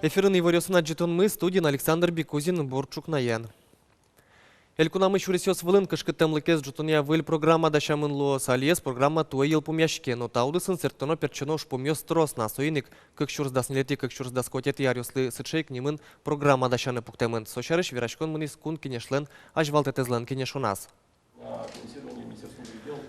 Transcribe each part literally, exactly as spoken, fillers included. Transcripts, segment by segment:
Эфирын иворъёсын адӟытонмы, студиын Александр Бекузин. Бур ӵукнаен. Элькунамы сюресъёс вылын кышкыттэмлыкез ӝутонъя выль программа дасямын луоз. Алиез программа туэ йылпумъяське, но та удысын сэрттоно-пертчоно ужпумъёс трос на. Соин ик кык сюрс дас ньылетӥ, кык сюрс дас куатетӥ аръёслы сыӵе ик нимын программа дасяны пуктэмын. Со сярысь вераськон мынӥз Кун Кенешлэн азьвалтэтэзлэн кенешоназ.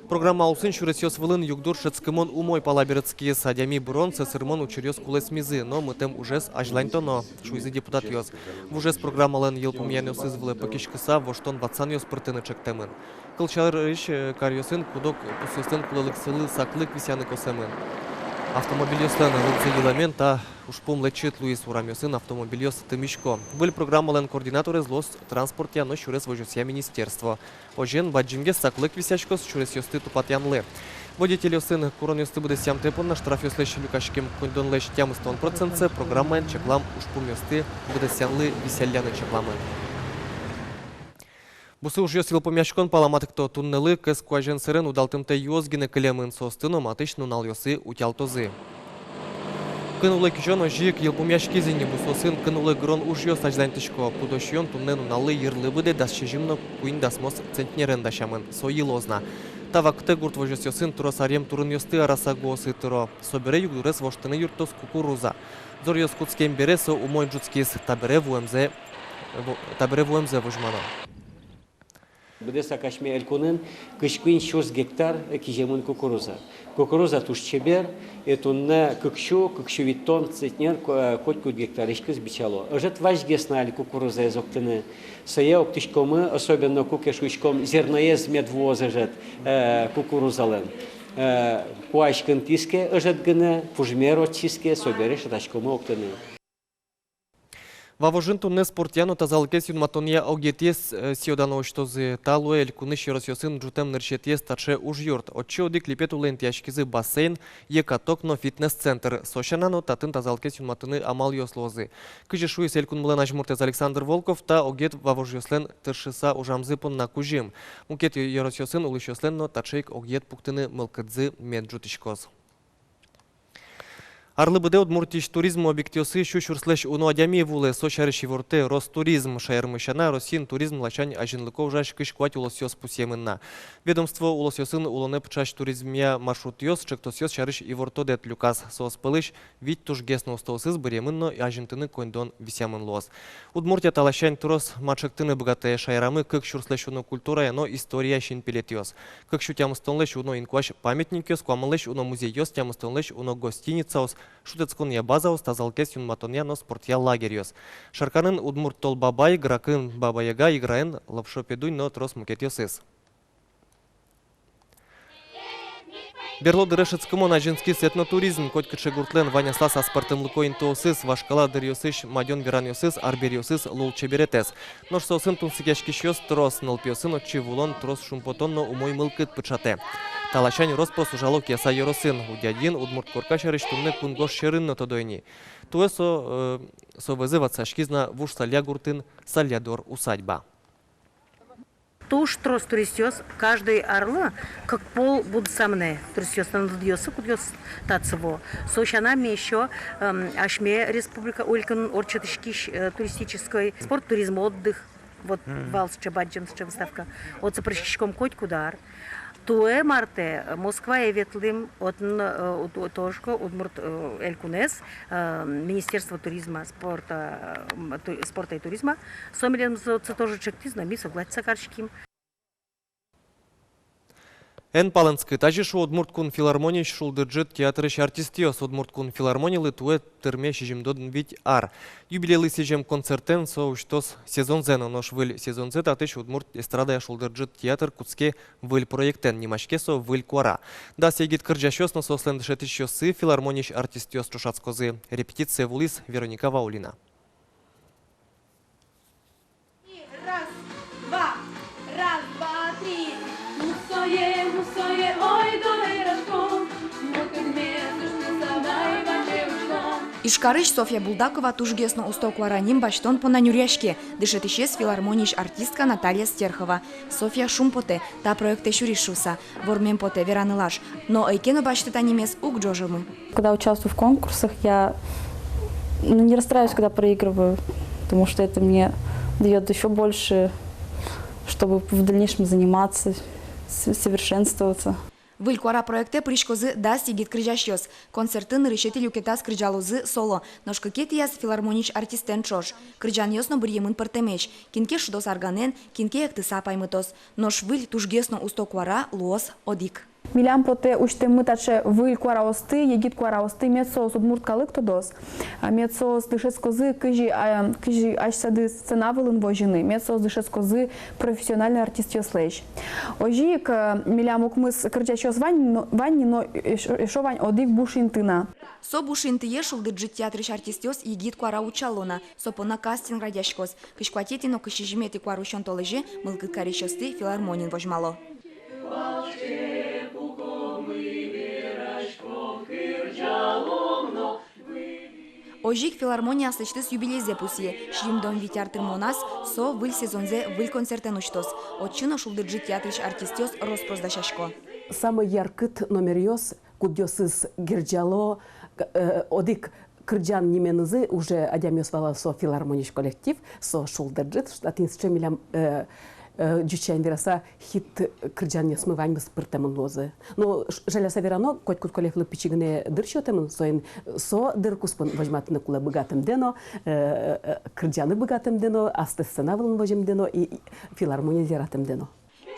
Программа улсын сюресъёс вылын югдур шӧдскымон умой пала берытскиз. Адями бырон, сӧсырмон учыръёс кулэсмизы, но мытэм ужез азьланьтоно, шуизы депутатъёс. Вужез программалэн йылпумъянъёсыз вылэ пыкиськыса, воштон-ватсанъёс пыртыны чектэмын. Кылсярысь, э, каръёсын куд-ог пусъёслэн кулэлыксылы саклык висъяны косэмын. Автомобильёслэн рудзы йылэмен та ужпум лэчыт луиз, урамъёсын автомобильёс тымисько. Выль программалэн координаторез луоз транспортъя но сюрес возёсъя министерство. Озьыен, бадӟымгес саклык висъяськоз сюресъёсты тупатъянлы. Водительёсын куронъёсты быдэсъямтэ понна штрафъёслэсь люкаськем коньдонлэсь тямыстон процентсэ программаен чаклам ужпумъёсты быдэсъянлы висъялляны чакламын. Бусы ужъёс йылпумъяськон пала матыкто. Туннэлы кӧс куазен сэрен удалтымтэ юос гинэ кылемын, соосты но матысь нуналъёсы утялтозы. Кын улэ кизён озьы ик йылпумъяськиз ини. Бусыосын кын улэ гырон ужъёс азьланьтӥсько. Пудо сиён туннэ нуналлы йырлы быдэ дас сизьым но куинь дасмос центнерен дасямын. Со йылоз на. Та вакытэ гурт возёсъёсын трос аръем турынъёсты араса гуосы тыро. Собере югдурез воштыны юрттоз кукуруза. Зоръёс кутскем бере со умой ӝутскиз. Табере вуэмзэ, ву-, табере вуэмзэ возьмано. Быдэсак асьме элькунын кызь куинь сюрс гектар киземын кукуруза. Кукуруза туж чебер, и туннэ кык сю, кык сю витьтон центнер ко-, э, котькуд гектарысьтыз бичало. Ӧжыт вазьгес на али кукурузаез октыны. Сое октӥськомы, особенно куке шуиськом, зерноез мед вуоз ӧжыт, э, кукурузалэн. Э, куазь кынтӥз ке ӧжыт гинэ, пужмер ортчиз ке, собере шедьтӥськомы октыны. Вавожын туннэ спортъя но тазалыкез юнматонъя огетъёс, э, сӥё-дано усьтозы. Та луэ элькунысь ёросъёсын ӝутэм нырысетӥез таӵе ужъюрт. Отчы одӥг липет улэ интыяськизы бассейн, йӧ каток но фитнес-центр. Со сяна но татын тазалыкез юнматыны амалъёс луозы. Кызьы шуиз элькунмылэн азьмуртэз Александр Волков, та огет вавожъёслэн тыршыса ужамзы понна кузьым. Мукет ё-, ёросъёсын улӥсьёслэн но таӵе ик огет пуктыны мылкыдзы мед ӝутӥськоз. Арлы быдэ Удмуртиысь туризм объектъёсы сю сюрслэсь уно адями вуылэ. Со сярысь ивортэ Ростуризм. Шаермы сяна, Россиын туризм ласянь азинлыко ужась кызь куать улосъёс пусъемын на. Ведомство улосъёсын улонэ пыӵась туризмъя маршрутъёс, ӵектосъёс сярысь ивортодэт люказ. Соос пӧлысь вить тужгес но устоосыз быръемын но азинтыны коньдон висъямын луоз. Удмуртия та ласянь трос мар чектыны быгатэ. Шаерамы кык сюрслэсь уно культурая но история синпелетъёс, кык сю тямыстонлэсь уно инкуазь памятникъёс, куамынлэсь уно музейёс, тямыстонлэсь уно гостиницаос, шутэтсконъя базаос, тазалыкез юнматонъя но спортъя лагерьёс. Шарканын удмурт Тол Бабай, Гракын Баба Яга, Играын Лопшо Педунь но трос мукетъёсыз. Берло дыре шӧдскымон азинскиз этнотуризм. Котькыӵе гуртлэн вань аслаз аспӧртэмлыко интыосыз, вашкала дыръёсысь мадён-веранъёсыз, арбериосыз, лулчеберетэз. Нош соосын тунсыкъяськисьёс трос. Нылпиосын отчы вуылон трос шумпотон но умой мылкыд пыӵатэ. Та ласянь рос-прос ужало Кияса ёросын. Удядьын удмурт корка сярысь туннэ кунгож сьӧрын но тодо ини. Туэ со, э, со вӧзы ватсаськиз на Вуж Салья гуртын Салья-Дор усадьба. Туж трос туристъёс, каждый арлы кык пол будыса мынэ туристъёслэн лыдъёссы, кудъёсыз татчы вуо. Со сяна ми ещё, эм, асьме республика, элькун ортчытӥськись, э, туристической спорт, туризм, отдых. Вот вал сыӵе бадӟым сыӵе выставка. Отчы пыриськиськом котькуд ар. Туэ мартэ, э, Москвае ветлӥм, отын, э, уд-, тоже ик удмурт, э, элькунэз, э, Министерство туризма, спорта, э, м, ту-, спорта и туризма. Со милемыз отчы тоже чектӥз, но ми согласиться кариським. Эн палэнскы, тазьы шуо Удмурт кун филармониысь шулдыр ӝыт театрысь артистъёс. Удмурт кун филармонилы туэ тырме сизьымдон вить ар. Юбилейлы сӥзем концертэн со усьтоз сезонзэ но. Нош выль сезонзэ татысь удмурт эстрадая шулдыр ӝыт театр кутске выль проектэн. Нимаське со «Выль куара». Дас егит кырӟасьёс но соослэн дышетӥсьёссы, филармониысь артистъёс ӵошатскозы. Репетицие вуылӥз Вероника Ваулина. Раз, два, раз, два, три. Мусое, мусое, ойдо вераськом, мукет мес ышты савай важе учком. Ижкарысь Софья Булдакова тужгес но усто куара ним басьтон понна нюръяське. Дышетӥсез — филармониысь артистка Наталья Стерхова. Софья шумпотэ, та проектэ сюриз шуыса. Вормем потэ, вераны лаж. Но ӧй ке но басьты та нимез, уг ӝожомы. Когда участвую в конкурсах, я Ну, не расстраиваюсь, когда проигрываю, потому что это мне даёт ещё больше, чтобы в дальнейшем заниматься, с- совершенствоваться. «Выль куара» проектэ пыриськозы дас егит кырӟасьёс. Концертын нырысетӥ люкетаз кырӟалозы соло, нош кыкетӥяз филармониысь артистэн ӵош. Кырӟанъёс но быръемын пӧртэмесь: кин ке шудоз арганэн, кин ке эктыса паймытоз. Нош выль, тужгес но усто куара луоз одӥг. Милям потэ усьтэммы таӵе выль куараосты, егит куараосты, мед соос удмурт калык тодоз, а мед соос дышетскозы, кызьы, а, кызьы асьсэды сцена вылын возьыны, мед соос дышетскозы профессиональной артистъёслэсь. Озьы ик, э, милям укмыс кырӟасьёс вань, но, вань ни, но эшшо, эшшо вань одӥг буш инты на. Со буш интые Шулдырӟыт театрысь артистъёс егит куара утчало на, со понна кастинг радъяськоз. Кызь куатетӥ но кызь сизьыметӥ куарусён толэзе мылкыд карисьёсты филармониын возьмало. Озьы ик филармония аслэсьтыз юбилейзэ пусъе. Сизьымдон вить ар тырмоназ со выль сезонзэ выль концертэн усьтоз. Отчы но Шулдырӟыт театрысь артистъёс рос-прос дасясько. Самой яркыт номеръёс, кудъёсыз герӟало, э, одӥг кырӟан нименызы уже адямиос валало: со филармониысь коллектив, со Шулдырӟыт, татын сыӵе милям, э, э, ӟуч сямен вераса, хит кырӟанъёсмы ваньмыз пыртэмын луозы. Но ж- жаляса верано, котькуд коллективлы пичи гинэ дыр сётэмын, соин со дыр куспын возьматыны кулэ быгатэмдэ но, э, э, кырӟаны быгатэмдэ но, астэ сцена вылын воземдэ но и, и филармониез яратэмдэ но.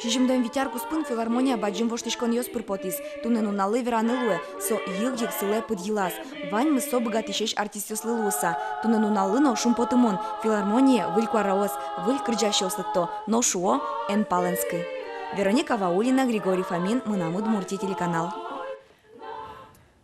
Сизьымдон вить ар куспын филармония бадӟым воштӥськонъёс пыр потӥз. Туннэ нуналлы вераны луэ, со йыг-йыг сылэ пыд йылаз. Ваньмыз со быгатӥсесь артистъёслы луыса. Туннэ нуналлы но шумпотымон: филармоние выль куараос, выль кырӟасьёс лыкто, но шуо: эн палэнскы. Вероника Ваулина, Григорий Фомин, «Мынам Удмуртие» телеканал.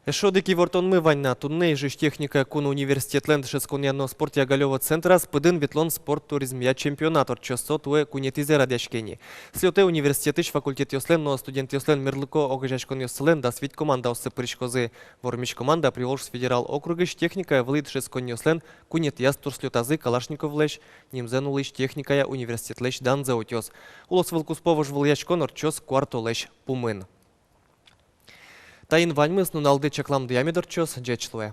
Эшшо одӥг ивортонмы вань на. Туннэ Ижысь техникая кун университетлэн дышетсконъя но спортъя Галёво центраз пыдын ветлон спорт туризмъя чемпионат ортчоз. Со туэ куинетӥзэ радъяське ни. Слётэ университетысь факультетъёслэн но студентъёслэн мерлыко огазеяськонъёссылэн дас вить командаоссы пыриськозы. Вормись команда Приволжск федерал округысь техникая вылӥ дышетсконниослэн куинетӥяз турслётазы Калашниковлэсь нимзэ нуллӥсь техникая университетлэсь данзэ утёз. Улосвыл куспо вожвылъяськон ортчоз куартолэзь пумын. Таин ваньмыз. Нуналды чакламдыя мед ортчоз. Ӟеч луэ.